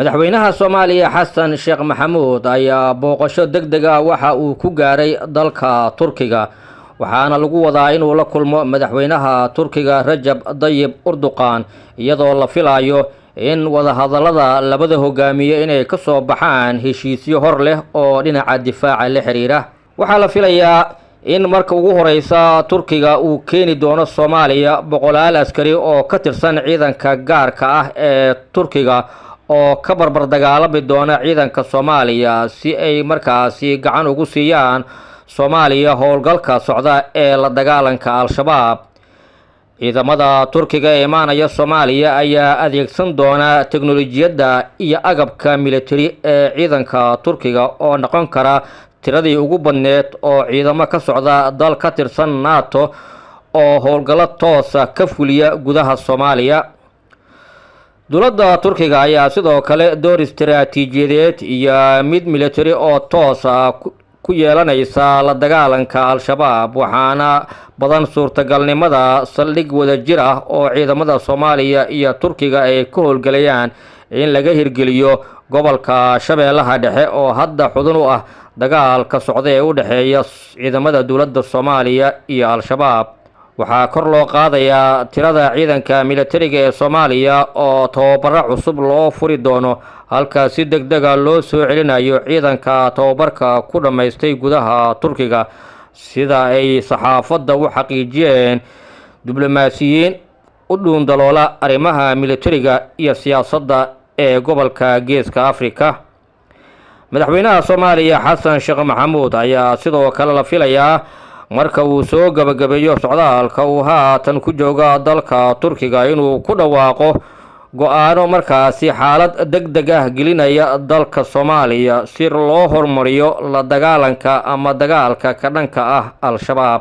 Madaxweynaha Soomaaliya Xasan Sheekh Maxamuud ayaa booqasho deg deg ah waxa uu ku gaaray dalka Turkiga, waxaana lagu wadaa inuu la kulmo madaxweynaha Turkiga Rajab Dayib Urduqan, iyadoo la filayo in wadahadalada labada hogaamiye inay ka soo baxaan heshiisyo hor leh oo dhinaca difaaca la xiriira. Waxaa la filayaa in marka ugu horeysa Turkiga uu keeni doono Soomaaliya boqolaal askari oo ka tirsan ciidanka gaarka ah ee Turkiga oo ka barbar dagaalami doona ciidanka Soomaaliya, si ay markaasi gacan ugu siiyaan Soomaaliya howlgalka socda ee la dagaalanka Al-Shabaab. Ciidamada Turkiga ee imaanaya Soomaaliya ayaa adeegsan doona teknolojiyadda iyo agabka militari ee ciidanka Turkiga, oo noqon kara tiradii ugu badneed oo ciidamo ka socda dal ka tirsan NATO oo howlgallo toosa ka fuliya gudaha Soomaaliya. Dowladda Turkiga ayaa sidoo kale door istaraatiijiyadeed iyo mid militari oo toos ah ku yeelanaysa la dagaalanka Al-Shabaab, waxaana badan suurtagalnimada saldhig wadajir ah oo ciidamada Soomaaliya iyo Turkiga ay ka howlgelayaan in laga hirgeliyo gobolka Shabeellaha Dhexe, oo hadda xudun u ah dagaalka socda ee u dhexeeya ciidamada dowladda Soomaaliya iyo Al-Shabaab. Waxaa kor loo qaadayaa tirada ciidanka militariga ee Soomaaliya oo tababaro cusub loo furi doono, halka si deg dega loo soo celinayo ciidanka tababarka ku dhammaystay gudaha Turkiga, sida ay saxaafadda u xaqiijiyeen diblomaasiyiin u dhuundaloola arrimaha militariga iyo siyaasadda ee gobolka Geeska Afrika. Madaxweynaha Soomaaliya Xasan Sheekh Maxamuud ayaa sidoo kale la filayaa marka uu soo gabagabeeyo socdaalka uu haatan ku jooga dalka Turkiga inuu ku dhawaaqo go-aano markaasi xaalad deg deg ah gelinaya dalka Soomaaliya, si loo horumariyo la dagaalanka ama dagaalka ka dhanka ah Al-Shabaab.